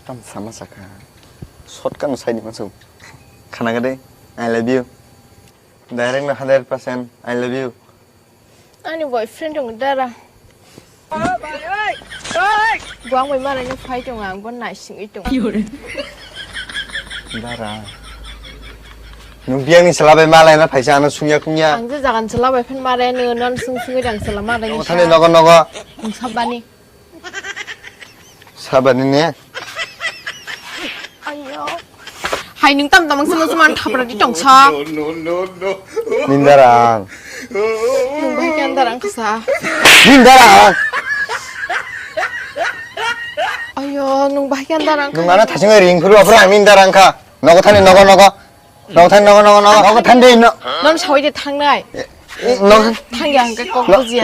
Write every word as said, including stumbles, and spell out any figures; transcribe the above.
Tam sama saka. Short kan sai ni masu. Khana gade. I love you. Direct na hundred percent I love you. Ani boyfriend dong dara. Buang bai mara ni phai tong ang bon nai sing i tong. Dara. Nung biang ni sala bai malai na phaisa ano sungya kungya. Ang je jagan sala bai phan mare no non sung sung i dang sala mare ni. Thani nogo nogo. Ang sabani. Sabani ne? Ayo. Hai nung tam tam ang sung sung man thapra di tong sa. Nindarang. Nung bai kan darang kasa. Nindarang. Ayo, nung bai kan darang. Nung ana thasing ring phuru apra nindarang kha. Nogo thani nogo nogo. Nogo thani nogo nogo nogo. Nogo thani de no. Non sawai de thangnai. Nogo. Thangya hangke kok bujiya.